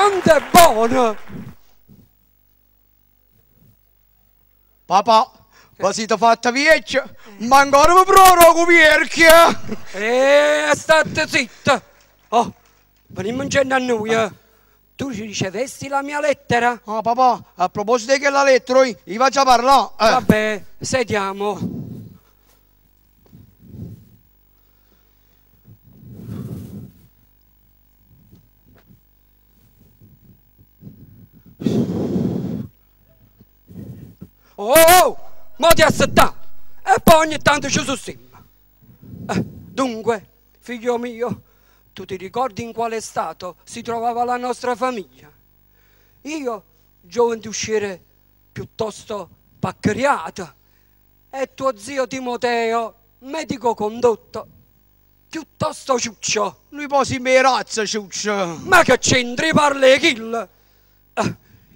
Quanto è buono! Papà, vi siete fatta vecchia, ma ancora mi provo copierchio! E state zitta! Oh, veniamo in a noi. Eh. Tu ci ricevesti la mia lettera? Ah, papà, a proposito di quella lettera, io, io faccio parlare. Eh. Vabbè, sediamo. Oh, oh, mo ti assettà e poi ogni tanto ci sussimma. Dunque, figlio mio, tu ti ricordi in quale stato si trovava la nostra famiglia? Io, giovane di uscire piuttosto paccheriata, e tuo zio Timoteo, medico condotto, piuttosto ciuccio. Lui poi si me razza, ciuccio. Ma che c'entri parla di kill?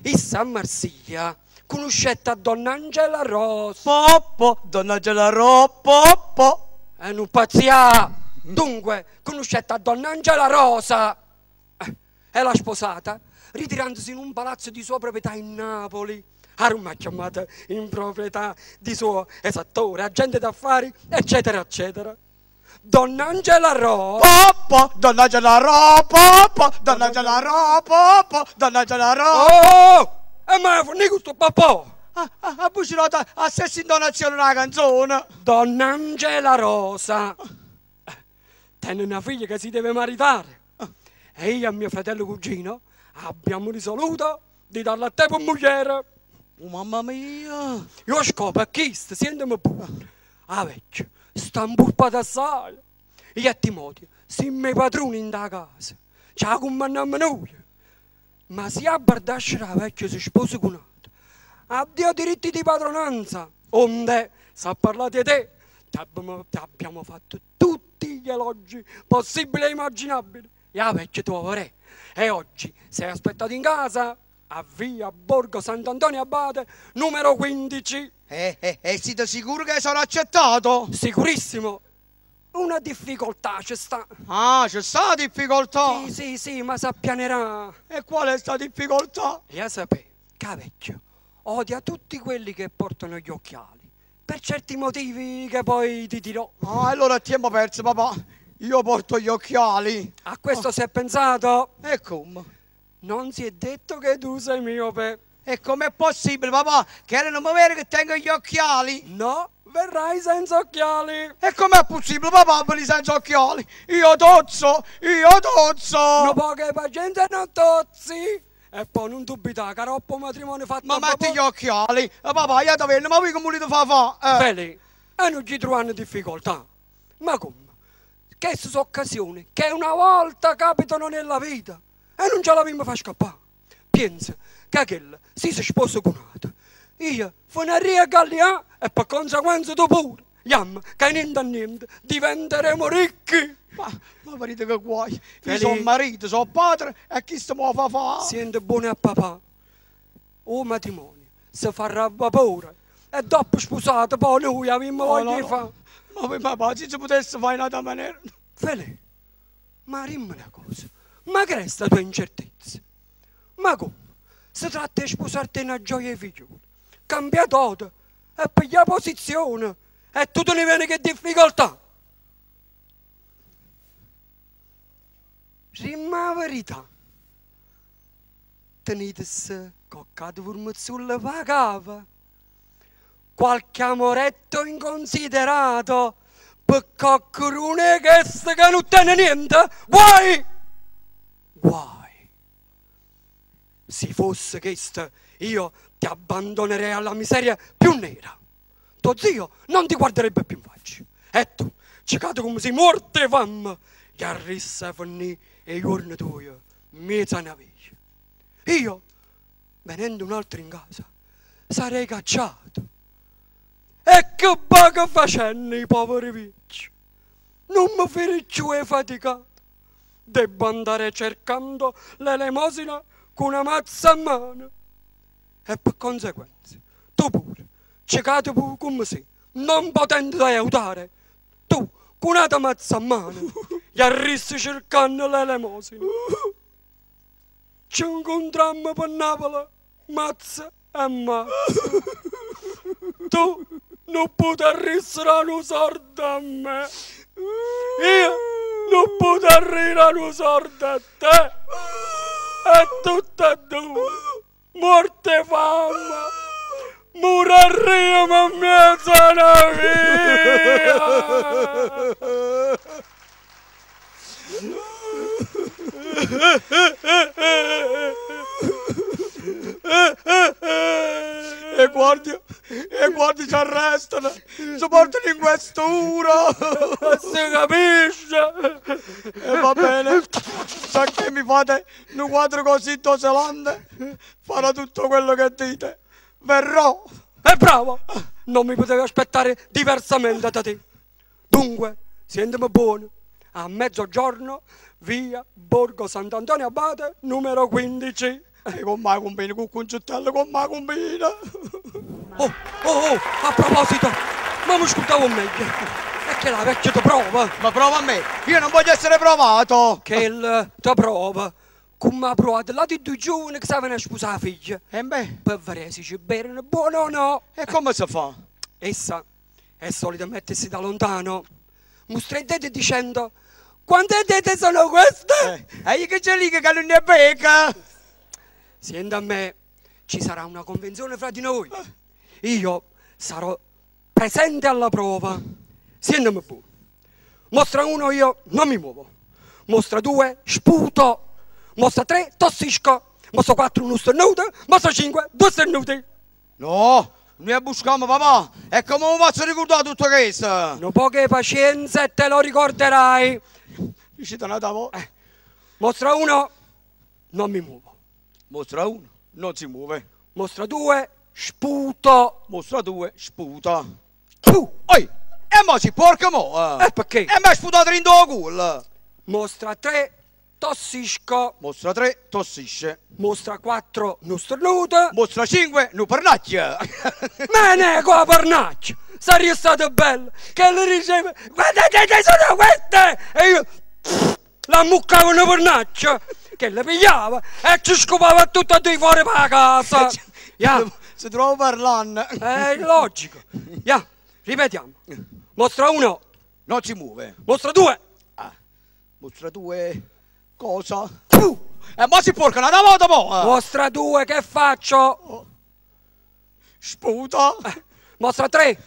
Issa a Marsiglia conoscette a Donna Angela Ross. Poppo, Donna Angela Ross, poppo. E non pazzia. Dunque, conoscette a Donna Angela Rosa. E l'ha sposata, ritirandosi in un palazzo di sua proprietà in Napoli. A Roma chiamata in proprietà di suo esattore, agente d'affari, eccetera, eccetera. Donna Angela Rosa. Poppo, Donna Angela Rosa, poppo, Donna Angela Rosa, poppo, Donna Angela Rosa. Oh! E ma è questo papà! Ah, ah, ah, bucilata, a stessa intonazione una canzone. Donna Angela Rosa. Tiene una figlia che si deve maritare. E io e mio fratello cugino abbiamo risoluto di darla a te per moglie. Oh, mamma mia! Io scopo a chi sta, sentimi pure. Ah, vecchio, sta imburpata assai. Io e Timoteo siamo i padroni in da casa. Ce la comandiamo noi. Ma se a bardascia la vecchia si sposa con altro, addio diritti di padronanza. Onde, sa parlare di te, ti abbiamo fatto tutti gli elogi possibili e immaginabili. E la vecchia tua vorrei. E oggi sei aspettato in casa a via Borgo Sant'Antonio Abate, numero 15. E siete sicuri che sono accettato? Sicurissimo. Una difficoltà c'è sta. Ah, c'è sta difficoltà? Sì, sì, sì, ma s'appianerà. E qual è sta difficoltà? E sapè, che vecchio odia tutti quelli che portano gli occhiali, per certi motivi che poi ti dirò. Ah, allora a tempo perso, papà. Io porto gli occhiali. A questo si è pensato? E come? Non si è detto che tu sei miope. E com'è possibile, papà, che era non mi vede che tengo gli occhiali? No, verrai senza occhiali. E com'è possibile, papà, venire senza occhiali? Io tozzo, io tozzo! No poche pazienza non tozzi. E poi non dubitare, che troppo matrimonio fatto. Ma metti gli occhiali. E papà, io te ma voi come volete far fa? Feli, e non ci trovano difficoltà. Ma come? Che sono occasioni che una volta capitano nella vita e non ce l'abbiamo fa scappare. Pensa che quella si sposa con un'altra. Io fino a Gallià e per conseguenza tu pure. Yam, che niente a niente, diventeremo ricchi. Ma vedete che guai. Io sono marito, sono padre e chi sta mo fa fa? Senti buono a papà. O matrimonio si farà a vapore e dopo sposato poi noi abbiamo voglia di fare. Ma papà, se si potesse fare in un'altra maniera. Feli, ma dimmi una cosa, ma che è sta tua incertezza? Ma come? Si tratta di sposarti una gioia figliuola, cambia dote e piglia posizione e tu te ne vieni che difficoltà. Rimma verità, tenetesi coccato sulla pagava, qualche amoretto inconsiderato, per coccherone che che non tiene niente, guai! Guai! Se fosse questo, io ti abbandonerei alla miseria più nera. Tuo zio non ti guarderebbe più in faccia. E tu, cecato come sei morto e fame, gli arrissa finì e i giorni tuoi, mezza naviglia. Io, venendo un altro in casa, sarei cacciato. E che baga facendo i poveri vecchi? Non mi fai più e faticato. Debbo andare cercando l'elemosina con una mazza a mano. E per conseguenza, tu pure, cecato pure come sei, non potendo aiutare, tu con una mazza a mano, gli arrissi cercando l'elemosina. Ci incontrammo per Napoli, mazza e mazza. Tu non potresti dare un soldo a me. Io non potrei dare un soldo a te. E tutte e due, morte fame, moriremo in mezzo alla via. E guardi, e guardi ci arrestano, ci portano in questura. Si capisce? E va bene, sa che mi fate un quadro così doselante, farò tutto quello che dite. Verrò. E bravo! Non mi potevo aspettare diversamente da te. Dunque, sentimi buono, a mezzogiorno, via Borgo Sant'Antonio Abate, numero 15. E con me combina, con Concettello, con me combina. Oh, oh, oh, a proposito, ma mi ascoltavo meglio. È che la vecchia ti prova. Ma prova a me, io non voglio essere provato. Che il ti prova. Come ha provato là di due giovani che stavano a sposare la figlia. E beh, Per vedere se ci bevono buono o no. e come si fa? Essa è solita mettersi da lontano. Mostra i denti dicendo: Quante dete sono queste? E io che c'è lì che non ne becca? Senta a me, ci sarà una convenzione fra di noi. Io sarò presente alla prova. Sentimi pure. Mostra uno, io non mi muovo. Mostra due, sputo. Mostra tre, tossisco. Mostra quattro, uno starnuto. Mostra cinque, due starnuti. No, noi buschiamo papà. E come mi faccio ricordare tutto questo? Un po' che pazienza e te lo ricorderai. Riuscite una volta. Mostra uno, non mi muovo. Mostra uno, non si muove. Mostra due, sputo. Mostra due, sputa. Puh. Oi, e mo si porca mo. E perché? E mi ha sputato in due culo. Mostra tre, tossisco. Mostra tre, tossisce. Mostra quattro, non starnuto. Mostra cinque, non pernacchia. Ma ne qua pernacchio! Sarebbe stato bello che lui diceva guardate che sono queste! E io la muccavo una pernacchia che le pigliava e ci scopava tutte e due fuori per la casa. Ya, Si trova parlando. è logico. Ya, ripetiamo. Mostra uno, Non si muove. mostra due. Ah, mostra due, cosa? Puh. E mo si porca una volta mo. Mostra due, che faccio? Sputa. Mostra tre,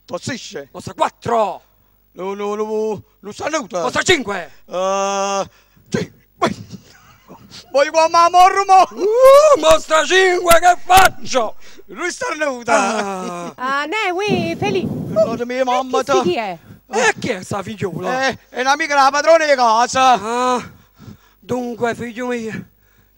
Tossisce. mostra quattro, No, no, no, non saluta. mostra cinque. Sì. Voglio qua mamma mormo. Mostra cinque, che faccio? Lui starnuta. Ah. Ah, ne, uè, Felice. Guardate mia mamma. Chi, chi è? E chi è sta figliola? È un'amica della padrona di casa. Ah, dunque, figlio mio,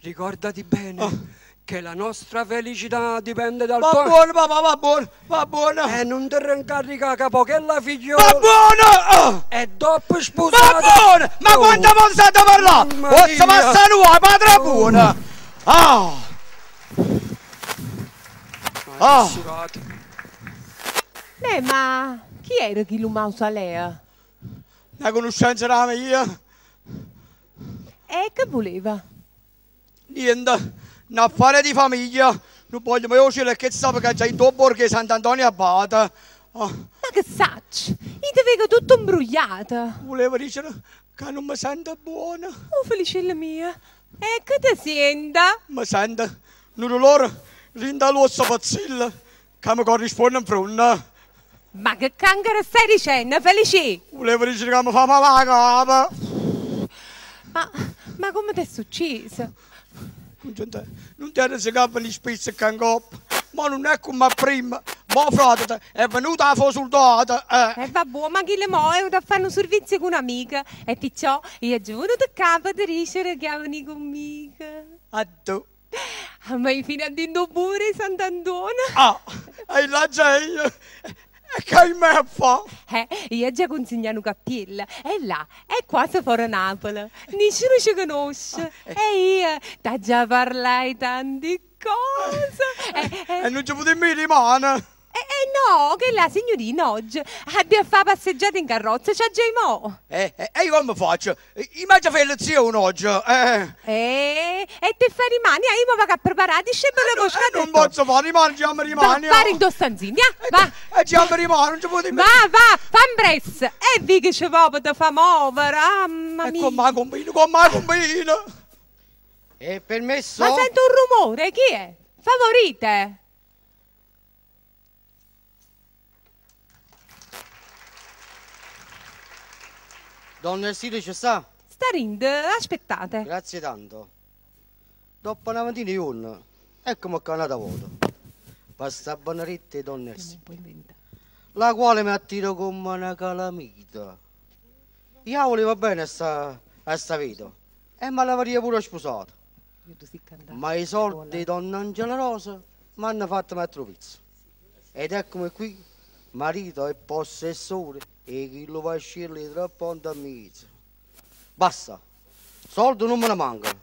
ricordati bene che la nostra felicità dipende dal Va tuo... buono, papà, va buono, va buono. E non ti rincarica capo che la figliola Va buono! Ah! è dopo sposata. Va buono! Ma Oh. quanta volta state a parlare? Mamma Posso mia. passare nuova, padre buono! Ah! Ah. Ah. Ne, ma chi era chi lo mausoleo? La conoscenza era mia. E che voleva? Niente, un affare di famiglia. Non voglio mai uscire che sa perché c'è in tuo borgo di Sant'Antonio Abate. Ah, Ma che saccio? Io ti vedo tutto imbrogliato. volevo dire che non mi sento buona. Oh, felicella mia. E che ti senta? Mi sento un dolore rinda l'osso pazzilla che mi corrisponde in fronte. Ma che cancro stai dicendo, Felice? Volevo dire che mi fa male la capa. Ma come ti è successo? Congiunta, Non ti risicato gli spizzi che coppa. Ma non è come prima. Ma frate, è venuta la soldata. Eh vabbè, ma chi le mo è da fare un servizio con un'amica e perciò io giuro di capo di ricere che vieni conmigo. Addio. Ah, ma io fino a dentro pure Sant'Antonio. Ah, e la gente. E che me fa? Io già consegnato un cappello e là è quasi fuori Napoli. Nessuno ci conosce. E io ti già parlai tante cose. E non ci potevo rimane. Eh, no, che la signorina oggi ha di fare passeggiata in carrozza, c'ha già i mo. E io come faccio? Io mangio fare lezione oggi. E te fai rimani, io mi vado a preparare, dice per lo Non posso fare, rimani, già mi rimani. Va, fare in due stanzini, va. Già mi rimane, non ci puoi Va, va, fa presto. E vi che ci va per te fa muovere, mamma mia. Come combino, come combino. È permesso? Ma sento un rumore, chi è? Favorite. Donna Ersilia ci sta? Sta rind, aspettate. Grazie tanto. Dopo una ventina di giorni, eccomi qua un'altra volta. Passa benedetta di Donna Ersilia, la quale mi attira come una calamita. Io volevo bene a sta vita e me l'avrei pure sposata. Ma i soldi di Donna Angela Rosa mi hanno fatto mettere pizzo. Ed eccomi qui, marito e possessore, e chi lo va a scegliere troppo a mezzo. Basta, soldi non me ne mancano.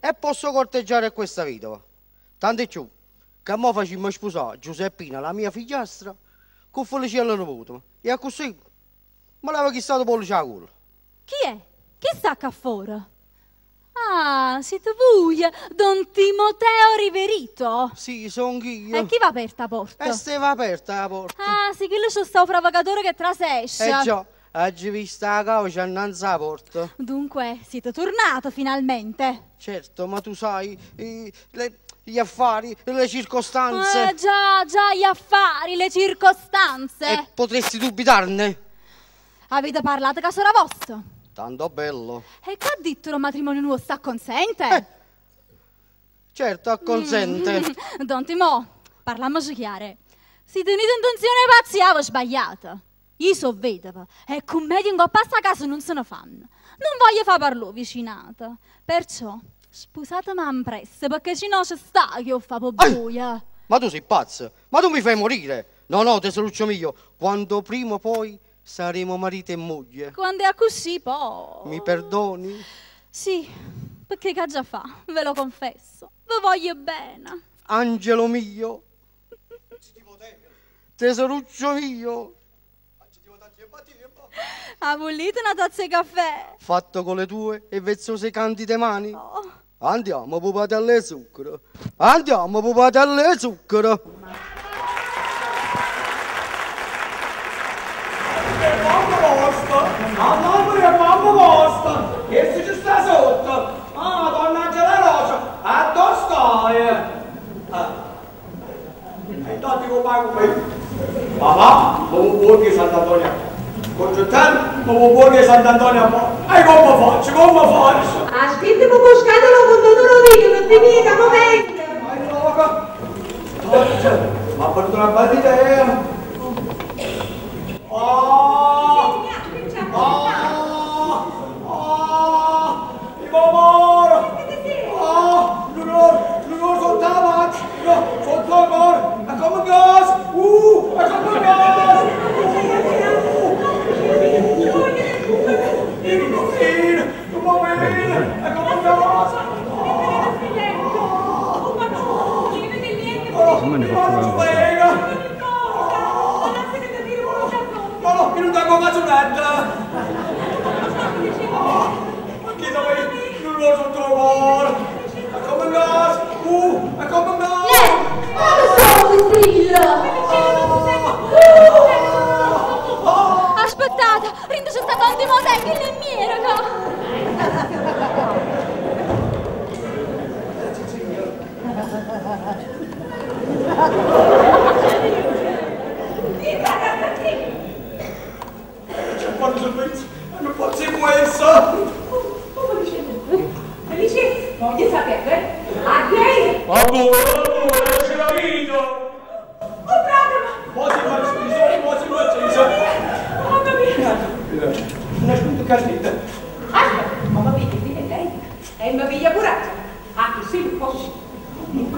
E posso corteggiare questa vedova. Tanto è più, che mo facciamo sposare Giuseppina, la mia figliastra, con Feliciello nipote. E così me l'aveva chiesto pollice a culo. Chi è? Chi sta qua fuori? Ah, siete voi, Don Timoteo Riverito? Sì, sono io. E chi va aperta la porta? E stava aperta la porta. Ah, sì, quello c'è sta un provocatori che trasesce. Eh già, oggi vista la causa innanzi alla porta. Dunque, siete tornato finalmente. Certo, ma tu sai, gli affari, le circostanze. Già, già, gli affari, le circostanze. E potresti dubitarne? Avete parlato che sarà vostro? Tanto bello. E che ha detto il matrimonio nuovo sta consente? Certo, acconsente. Don Timò, parliamoci chiaro. Se tenete intenzione pazzia, avevo sbagliato. Io so vedova e commedie in coppa a casa non se ne fanno. Non voglio far parlò vicinata. Perciò, sposatemi in presto, perché se no ci sta che io fa buia. Ma tu sei pazza, ma tu mi fai morire. No, no, tesoruccio mio, quando prima o poi saremo marito e moglie. Quando è così, poi... Mi perdoni? Sì, perché che già fa, ve lo confesso. Vi voglio bene. Angelo mio, tesoruccio mio. Ha volete una tazza di caffè? Fatto con le tue e vezzose candide mani. Oh. Andiamo, pupate e zucchero. Andiamo, pupate e zucchero. Mamma mia, mamma vostra! Che se ci sta sotto? Ah, Donna Angela Rosa, a dove stai? E intanto io pago qui. Papà, ma vuoi che Sant'Antonio? Congettano, ma vuoi che Sant'Antonio? E come faccio, come faccio? Aspetta, mi buscatelo con tutto lo dico, non ti mica, come vengo? Vai, loca! Ma per una bella idea! Oh! Oh! Oh! Il amore! Oh! L'onore sotto la faccia! No, sotto il cuore! È come un gas! È come un gas! Il bambino! Il bambino! È come un gas! Non frega! No, no, io non tengo cazzonetta! Ma chi sa che non lo sotto il cuore! È come un gas! È come un gas! Non lo so, Cecilio! Aspettate, rinda c'è stato un Timoteo, che è mio, raga! C'è quanto servizio, non posso questo! Come dice? Felice, voglio sapere, a lei? Ma buono, ce l'ho vinto! Oh, bravo! Ma si faccio, Mamma mia! Non è spunto cartita. Aspetta, ma va bene, dite lei. E mi piglia pure. Ah, così non posso. Mi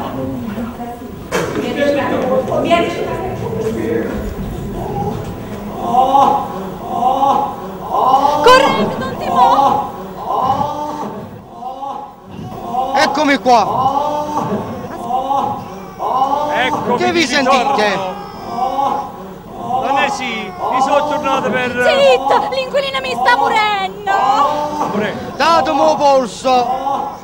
Correte, Don Timò! Eccomi qua. Eccomi Che vi di sentite? ritorno. Eh sì, io sono tornato per... Zitta, l'inquilino mi sta morendo. Datemi il polso!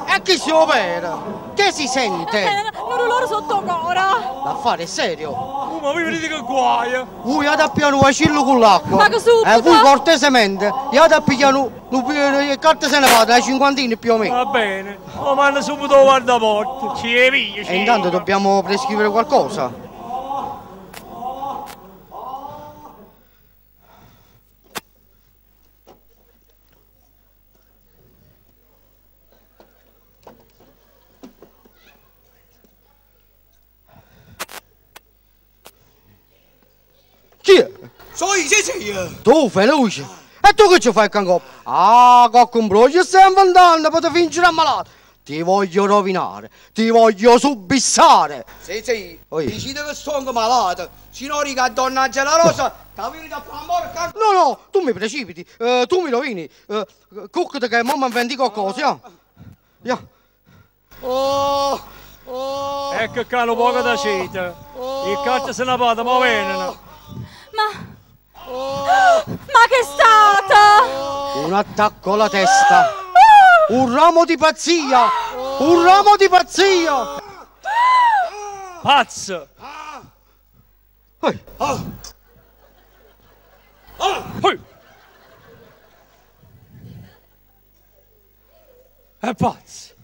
E chi si opera? Che si sente? Non dolore sotto cuore. L'affare è serio. Oh, ma voi vedete che guaio! Voi andate a pigliare un vacillo con l'acqua. Ma che subito? E voi cortesemente, andate a pigliare un, un, carta se ne va, da cinquantina più o meno. Va bene, oh, manda subito il guardaporta. Ci è via, ci E intanto dobbiamo prescrivere qualcosa. Chi è? Sono io, sì, sì. Tu Feluce? E tu che ci fai qua in coppa? Ah, cocco un broglio, stai inventando per te fingere ammalato. Ti voglio rovinare, ti voglio subissare. Sì, sì. Oi. Dicite che sono malato. Signori, che donna Angela Rosa, che viene da qua morca. No, no, tu mi precipiti, tu mi rovini. Cuccate che mamma inventi qualcosa, ya. Ya. Oh, oh. Ecco qua un poco da cita. Il cazzo se ne va, ma vengono. Ma... Ma che è stata? Un attacco alla testa. Un ramo di pazzia. Un ramo di pazzia. Pazzo. Oi. Oi. È pazzo.